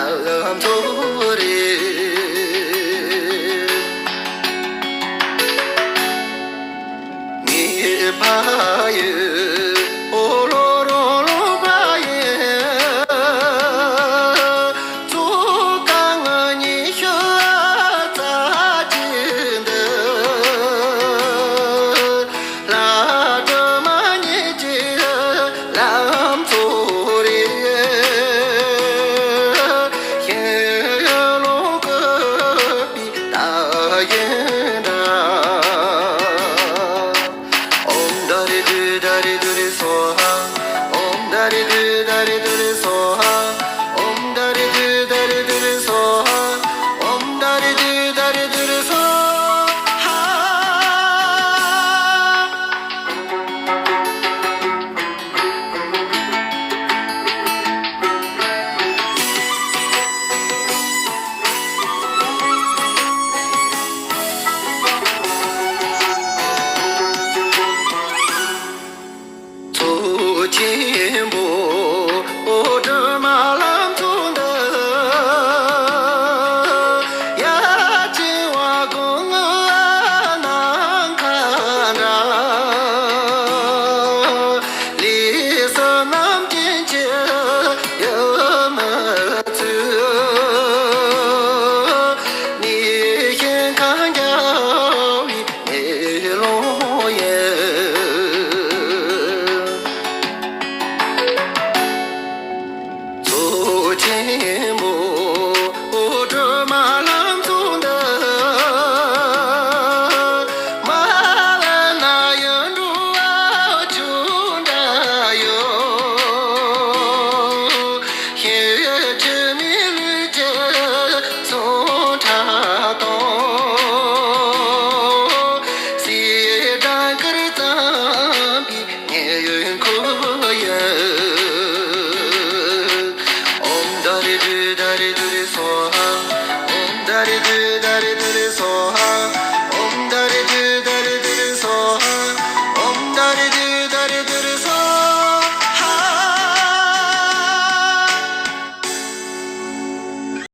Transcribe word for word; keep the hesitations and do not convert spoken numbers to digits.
ལམ་མཚོ་རེད། ངེས་པ་ཡི་འོ་ལོ་རོ་ལོ་བ་ཡི་ཚོ་གང་ཉི་ཤུ་རྩ་གཅིག་འདི། ལྷ་སྒྲོལ་མ་ཉིད་ཀྱི་ལམ་མཚོ་རེད། ཤིང་ལོ་བཀོད་པའི་ད་ཡིན་འདྲ། ཨོཾ་ད་རེ་དུ་ད་རེ་དུ་རེ་སྭཱ་ཧཱ། ཨོཾ་ད་རེ་དུ་ད་རེ་དུ་རེ་སྭཱ་ཧཱ། ཨོཾ་ད་རེ་དུ་ད་རེ་དུ་རེ་སྭཱ་ཧཱ། ཨོཾ་ད་རེ་དུ་ད་རེ་དུ་རེ་སྭཱ་ཧཱ། མཚོ་ཆེན་པོ་སྒྲོལ་མ་ལམ་མཚོ་འདི། ཡ་བྱེ་བ་ཀུན་ནམ་མཁའ་འདྲ། ལས་བསོད་ནམས་ཀྱི་ཆུ་ཡིས་མི་ཚུགས། ནི་ཞིང་ཁམས་རྒྱལ་བའི་མེ་ལོང་ཡིན། མཚོ་ཆེན་མོ་